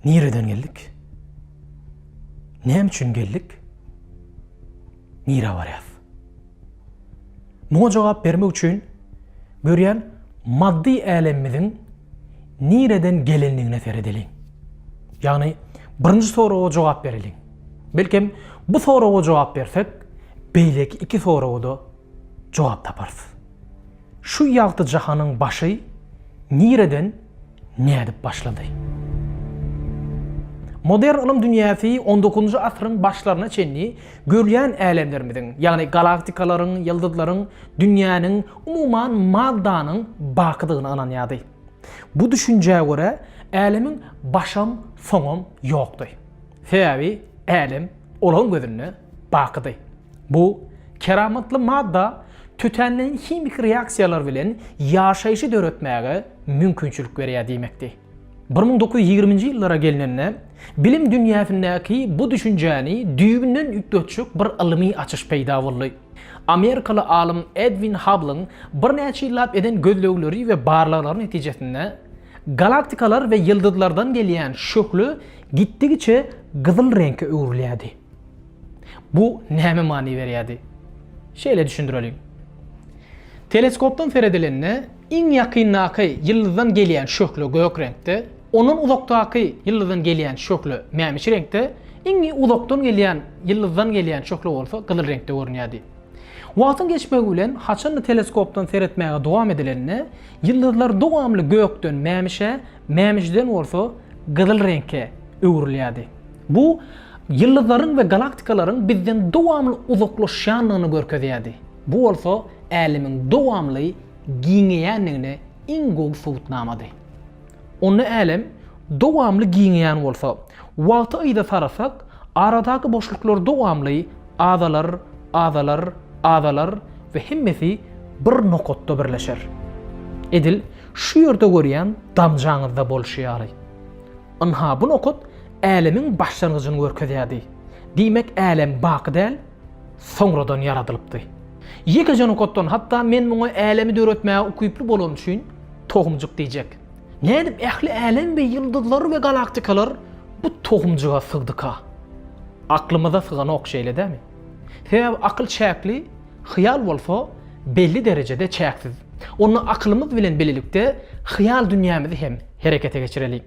Nireden geldik? Näme üçin geldik? Nirä barýas? Muňa jogap bermek üçin görýän maddy älemimiziň nireden gelendigine seredeliň. Ýagny birinji soraga jogap bereliň. Belkem bu soraga jogap bersek, beýleki iki soraga-da jogap taparys. Şu ýagty jahanyň başy nireden nädip başlady? Modern ylym dünýäsi on dokuzynjy asyryň başlaryna çenli görýän älemlerimiziň, ýagny galaktikalaryň, ýyldyzlaryň, dünýäniň, umuman maddanyň bakydygyna ynanýardy. Bu düşünjä görä, älemiň başam, soňam ýokdy. Sebäbi älem olaryň gözünde bakydy. Bu keramatly madda tötänleýin himiki reaksiýalar bilen ýaşaýşy döretmäge mümkinçilik berýär diýmekdi. 1920-nji ýyllara gelnende, bilim dünýäsindäki bu düşünjäni düýbünden üýtgetjek bir ylmy açyş peýda boldy. Amerikaly alym Edwin Habblyň birnäçe ýyllap eden gözlegleri we barlaglary netijesinde, galaktikalar we ýyldyzlardan gelýän şöhle gitdigiçe gyzyl reňke öwrülýärdi. Bu näme many berýärdi? Şeýle düşündireliň. Teleskopdan seredilende, iň ýakyndaky ýyldyzdan gelýän şöhle gök reňkde, ondan uzakdaky ýyldyzdan gelýän şöhle mämişi reňkde, iň uzakdan gelýän ýyldyzdan gelýän şöhle bolsa gyzyl reňkde görünýärdi. Wagtyň geçmegi bilen, haçan-da teleskopdan seretmäge dowam edilende, ýyldyzlar dowamly gökden mämişä, mämişiden bolsa gyzyl reňke öwrülýärdi. Bu ýyldyzlaryň we galaktikalaryň bizden dowamly uzaklaşýandygyny görkezýärdi. Bu bolsa Älemiň dowamly giňeýändigine iň gowy subutnamady. Onda Älem dowamly giňeýän bolsa, wagty yza sarasak, aradaky boşluklar dowamly azalar, azalar, azalar we hemmesi bir nokatda birleşer. Edil şu ýerde görýän damjaňyzda bolşy ýaly. Ynha bu nokat älemiň başlangyjyny görkezýärdi. Diýmek älem baky däl, soňradan ýaradylypdy. Ýekeje nokatdan hatda men muňa älemi döretmäge ukyply bolany üçin tohumjyk diýjek. Nädip ähli älem we ýyldyzlar we galaktikalar bu tohumjyga sygdyka? Aklymyza syganok şeýle dämi? Sebäbi akyl çäkli, hyýal bolsa belli derejede çäksiz. Onda akylymyz bilen bilelikde hyýal dünýämizi hem herekete geçireliň.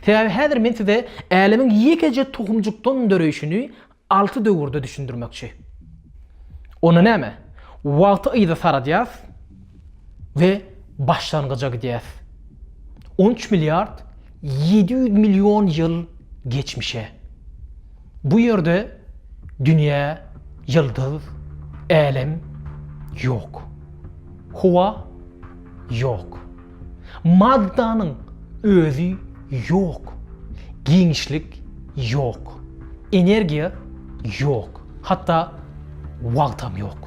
Sebäbi häzir men size älemiň ýekeje tohumjykdan döreýşini alty döwürde düşündirmekçi. Onda näme? Wagty yza saradýas we başlangyja gidýäs. 13 milliard 700 million ýyl geçmişe. Bu ýerde dünýä, ýyldyz, älem ýok. Howa ýok. Maddanyň özi ýok. Giňişlik ýok. Energiýa ýok. Hatda wagtam ýok.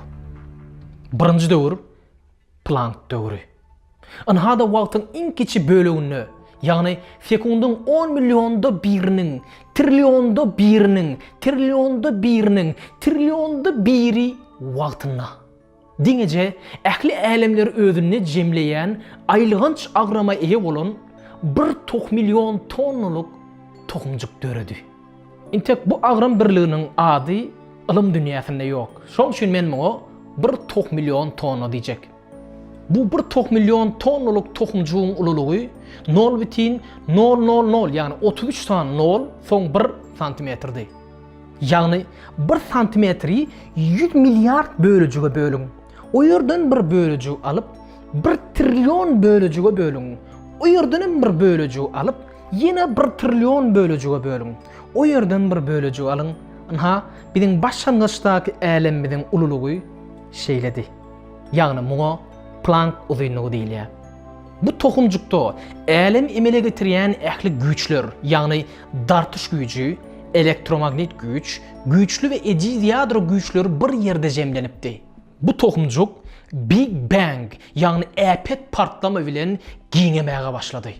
Birinji döwür Plank döwri. Ynha-da wagtyň iň kiçi böleginde, ýagny sekundyň on millionda biriniň, trillionda biriniň, trillionda biriniň, trillionda biri wagtynda. Diňeje ähli älemleri özünde jemleýän aýylganç agrama eýe bolan bir tohmillion tonnalyk tohumjyk döredi. Intek bu agram birliginiň ady ylym dünýäsinde ýok. Şoň üçin men muňa bir tohmillion tonna diýjek. Bu bir tohmillion tonnalyk tohumjygyň ululygy nol bitin nol nol nol, ýagny 33 sany nol, soň bir santimetrdi. Ýagny bir santimetri 100 milliard bölejige bölüň. O ýerden bir bölejigi alyp, bir trillion bölejige bölüň. O ýerdenem bir bölejigi alyp, ýene bir trillion bölejige bölüň. O ýerden bir bölejigi alyň. Ynha, biziň başlangyçdaky älemimiziň ululygy şeýledi. Ýagny muňa Plank uzynlygy diýilýär. Bu tohumjykda älemi emele getirýän ähli güýçler, ýagny dartyş güýji, elektromagnit güýç, güýçli we ejiz ýadro güýçleri bir ýerde jemlenipdi. Bu tohumjyk Big Bang, ýagny äpet partlama bilen giňemäge başlady.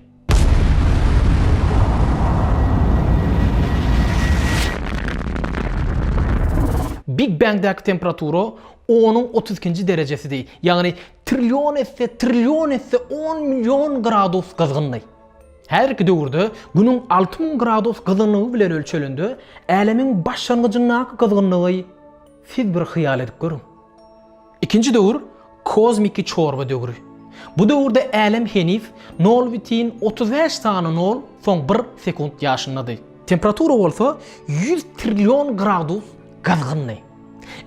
Big Bang-däki temperatura onuň 32-nji derejesidi, ýagny trillion esse trillion esse on million gradus gyzgyndy. Häzirki döwürde Günüň 6000 gradus gyzgynlygy bilen ölçelende, älemiň başlangyjyndaky gyzgynlygy siz bir hyýal edip görüň. Ikinji döwür kozmiki çorba döwri. Bu döwürde älem heniz nol bütin 35 sany nol soň bir sekunt ýaşyndady. Temperatura bolsa 100 trillion gradus gyzgyndy.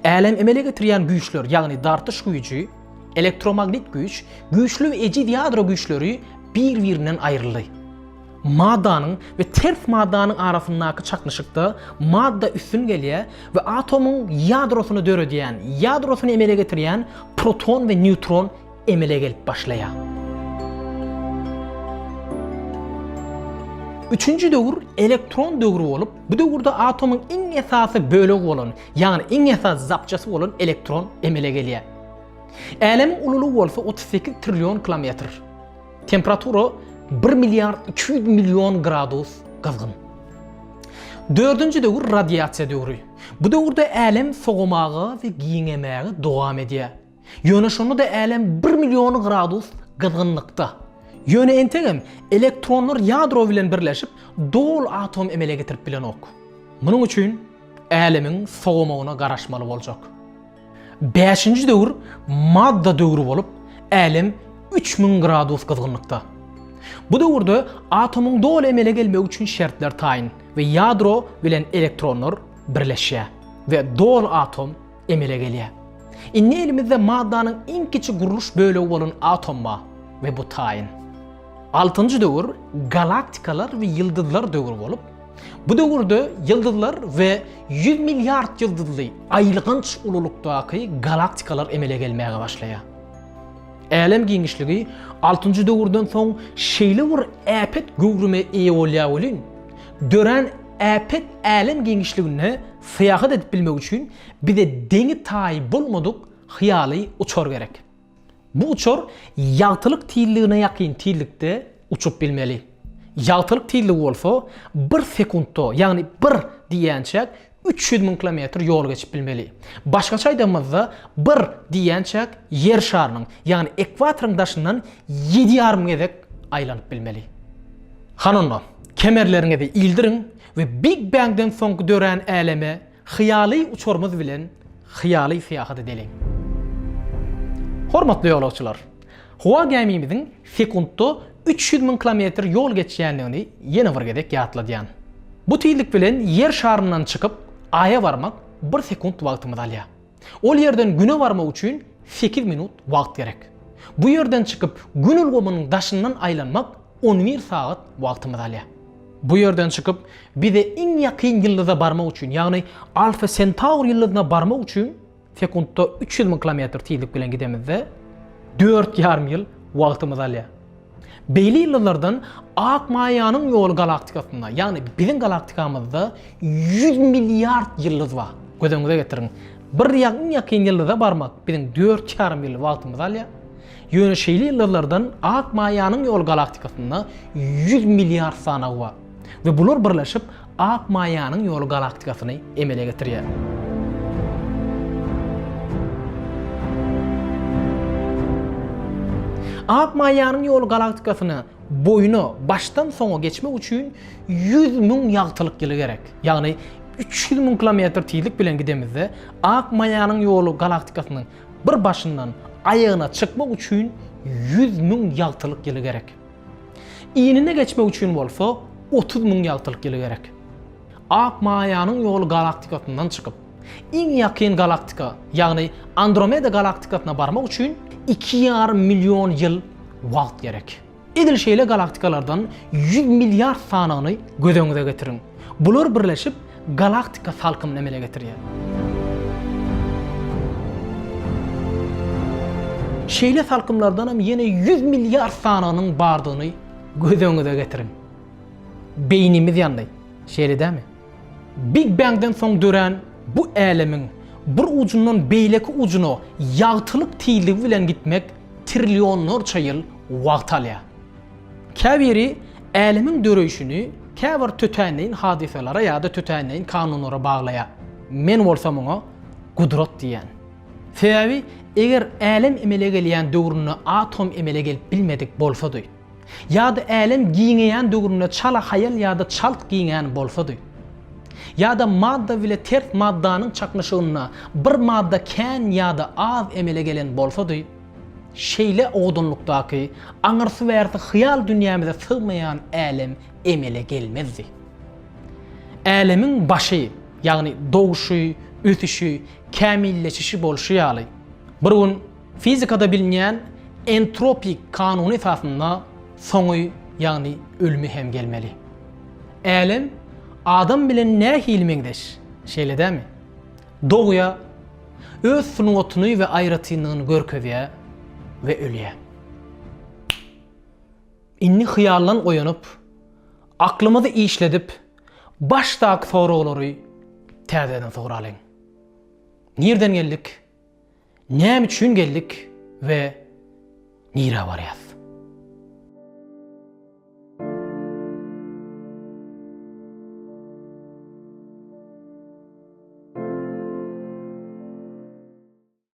Älem emele getirýän güýçler, ýagny dartyş güýji, elektromagnit güýç, güýçli we ejiz ýadro güýçleri bir-birinden aýryldy. Maddanyň we ters maddanyň arasyndaky çaknyşykda madda üstün gelýär we atomyň ýadrosyny döredýän, ýadrosyny emele getirýän proton we neýtron emele gelip başlaýar. Üçünji döwür elektron döwri bolup, bu döwürde atomyň iň esasy bölegi bolan, ýagny iň esasy zapçasy bolan elektron emele gelýär. Älemiň ululygy bolsa 38 trillion kilometr. Temperatura 1 milliard 200 million gradus gyzgyn. Dördünji döwür radiasiýa döwri. Bu döwürde älem sowamaga we giňemäge dowam edýär. Ýöne şonda-da älem 1 million gradus gyzgynlykda. Ýöne entegem elektronlar ýadro bilen birleşip doly atom emele getirip bilenok. Munuň üçin älemiň sowamagyna garaşmaly boljak. Bäşinji döwür madda döwri bolup, älem 3000 gradus gyzgynlykda. Bu döwürde atomyň doly emele gelmegi üçin şertler taýyn we ýadro bilen elektronlar birleşýär we doly atom emele gelýär. Indi elimizde maddanyň iň kiçi gurluş bölegi bolan atom bar we bu taýyn. Altynjy döwür galaktikalar we ýyldyzlar döwri bolup, bu döwürde ýyldyzlar we 100 milliard ýyldyzly aýylganç ululykdaky galaktikalar emele gelmäge başlaýar. Älem giňişligi altynjy döwürden soň şeýle bir äpet göwrüme eýe bolýar welin, dörän äpet älem giňişliginde syýahat edip bilmek üçin bize deňi-taýy bolmadyk hyýaly uçar gerek. Bu uçar ýagtylyk tizligine ýakyn tizlikde uçup bilmeli. Ýagtylyk tizligi bolsa bir sekuntda, ýagny bir diýýänçäk 300 müň kilometr ýol geçip bilmeli. Başgaça aýdanymyzda, bir diýýänçäk Ýer şarynyň, ýagny ekwatoryň daşyndan ýedi ýarym gezek aýlanyp bilmeli. Hany onda, kemerleriňizi ildiriň we Big Bang-den soňky dörän äleme Hyýaly uçarymyz bilen hyýaly syýahat edeliň. Hormatly ýolagçylar! Howa gämimiziň sekuntda 300 müň kilometr ýol geçýändigini ýene bir gezek ýatladýan. Bu tizlik bilen Ýer şaryndan çykyp, Aýa barmak bir sekunt wagtymyzy alýar. Ol ýerden Güne barmak üçin sekiz minut wagt gerek. Bu ýerden çykyp Gün ulgamynyň daşyndan aýlanmak on bir sagat wagtymyzy alýar. Bu ýerden çykyp, bize iň ýakyn ýyldyza barmak üçin, ýagny Alfa Sentawr ýyldyzyna barmak üçin sekuntda 300 müň kilometr tizlik bilen gidemizde, dört ýarym ýyl wagtymyzy alýar. Beýle ýyldyzlardan Ak maýanyň ýoly galaktikasynda, ýagny biziň galaktikamyzda 100 milliard ýyldyz bar. Göz öňüňize getiriň. Bir iň ýakyn ýyldyza barmak biziň dört ýarym ýyl wagtymyzy alýar. Ýöne şeýle ýyldyzlardan Ak maýanyň ýoly galaktikasynda 100 milliard sanagy bar we bular birleşip Ak maýanyň ýoly galaktikasyny emele getirýär. Ak maýanyň ýoly galaktikasyny boýuna başdan soňa geçmek üçin 100 müň ýagtylyk ýyly gerek. Ýagny 300 müň kilometr tizlik bilen gidemizde Ak maýanyň ýoly galaktikasynyň Bir başyndan aýagyna çykmak üçin 100 müň ýagtylyk ýyly gerek. Inine geçmek üçin bolsa 30 müň ýagtylyk ýyly gerek. Ak maýanyň ýoly galaktikasyndan çykyp, iň ýakyn galaktika, ýagny Andromeda galaktikasyna barmak üçin 2,5 million ýyl wagt gerek. Edil şeýle galaktikalardan 100 milliard sanyny göz öňüňize getiriň. Bular birleşip galaktika salkymyny emele getirýär. Şeýle salkymlardan hem ýene 100 milliard sanynyň bardygyny göz öňüňize getiriň. Beýnimiz ýandy, şeýle dälmi? Big Bang-den soň dörän bu älemiň bir ujundan beýleki ujuna ýagtylyk tizligi bilen gitmek trillionlarça ýyl wagt alýar. Käbiri älemiň döreýşini käbir tötänleýin hadysalara ýa-da tötänleýin kanunlara baglaýar. Men bolsa muňa gudrat diýýän. Sebäbi eger älem emele gelýän döwründe atom emele gelip bilmedik bolsady. Ýa-da älem giňeýän döwründe çala haýal ýa-da çalt giňän bolsady. Ýa-da madda bile ters maddanyň çaknyşygynda bir madda kän ýa-da az emele gelen bolsady, şeýle owadanlykdaky, aňyrsy-bärsi hyýal dünýämize sygmaýan älem emele gelmezdi. Älemiň başy, ýagny dogşy, ösüşi, kämilleşişi bolşy ýaly, bir gün Fizikada bilinýän entropik kanuny esasynda soňy, ýagny ölümi hem gelmeli. Älem adam bilen nähili meňzeş, şeýle dälmi? Dogýar, öz sungatyny we aýratynlygyny görkezýär we ölýär. Indi hyýaldan oýanyp, aklymyzy işledip, başdaky soraglary täzeden soralyň. Nirden geldik? Näme üçin geldik we nirä barýas?